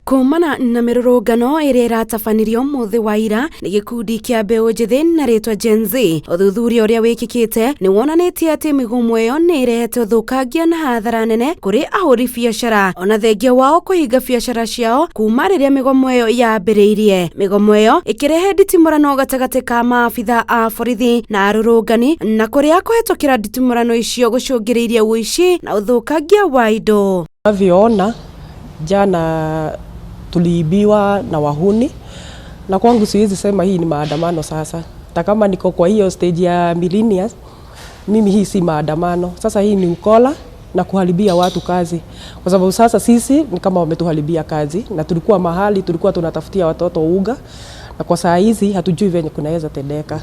Kumana na mĩrũrũngano ĩrĩa ĩratabanirio mũthĩ wa ira nĩ gĩkundi kĩa mbeũ njĩthĩ na rĩtwa Gen Z, ũthuthuria ũrĩa wĩkĩkĩte nĩ wonanĩtie atĩ mĩgomo ĩyo nĩ ĩrehete ũthũkangia na hathara nene kũrĩ ahũri biacara, ona thengia wao kũhinga biacara ciao kuma rĩrĩa mĩgomo ĩyo yambĩrĩirie. Mĩgomo ĩyo ĩkĩrehe nditimũrano gatagatĩ ka maabitha a borithi na arũrũngani, na kũrĩa kũhetũkĩra nditimũrano icio gũcũngĩrĩirie ũici na ũthũkangia wa indo. Unavyoona jana tuliibiwa na wahuni, na kwangu siwezi sema hii ni maandamano sasa. Hata kama niko kwa hiyo stage ya millennials, mimi hii si maandamano. Sasa hii ni ukora na kuharibia watu kazi, kwa sababu sasa sisi ni kama wametuharibia kazi, na tulikuwa mahali tulikuwa tunatafutia watoto uga, na kwa saa hizi hatujui venye kunaweza tendeka.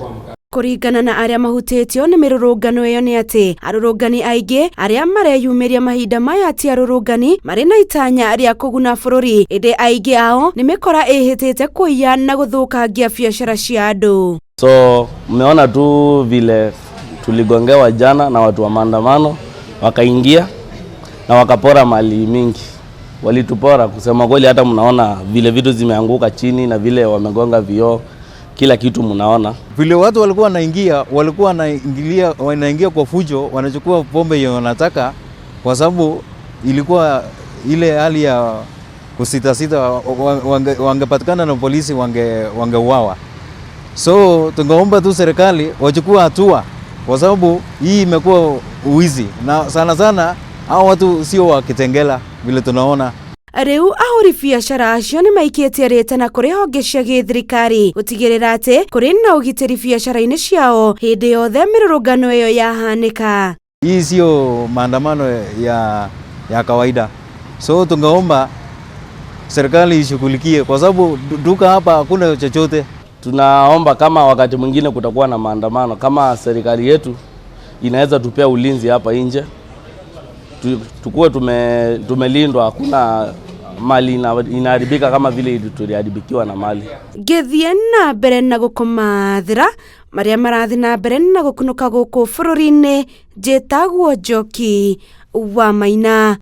Kũringana na arĩa mahutĩtio nĩ mĩrũrũngano ĩyo nĩ atĩ arũrũngani aingĩ arĩa mareyumĩria mahinda maya ti arũrũngani marĩ na itanya rĩa kũguna bũrũri, ĩndĩ aingĩ ao nĩ mĩkora ĩhĩtĩte kũiya na gũthũkangia biacara cia andũ. So mmeona tu vile tuligongewa jana na watu wa maandamano, wakaingia na wakapora mali mingi, walitupora kusema kweli. Hata mnaona vile vitu zimeanguka chini na vile wamegonga vioo, kila kitu mnaona. Vile watu walikuwa wanaingia, walikuwa wanaingilia, wanaingia kwa fujo, wanachukua pombe yenye wanataka, kwa sababu ilikuwa ile hali ya kusitasita, wangepatikana na polisi wangeuawa. So tungeomba tu serikali wachukue hatua, kwa sababu hii imekuwa uwizi, na sana sana hao watu sio wa Kitengela vile tunaona. Rĩu ahũri biacara acio nĩ maikĩtie rĩtana kũrĩ honge cia gĩthirikari gũtigĩrĩra atĩ kũrĩ na ũgitĩri biacara-inĩ ciao hĩndĩ yothe mĩrũrũngano ĩyo yahanĩka. Hii sio maandamano ya kawaida, so tungeomba serikali ishughulikie, kwa sababu duka hapa hakuna chochote. Tunaomba kama wakati mwingine kutakuwa na maandamano, kama serikali yetu inaweza tupea ulinzi hapa nje, tukuwe tumelindwa, hakuna mali inaharibika kama vile tuliharibikiwa na mali. Ngĩthiĩ na mbere na gũkũmathĩra marĩa marathiĩ na mbere na gũkunũka gũkũ bũrũri-inĩ, njĩtagwo Njoki wa Maina.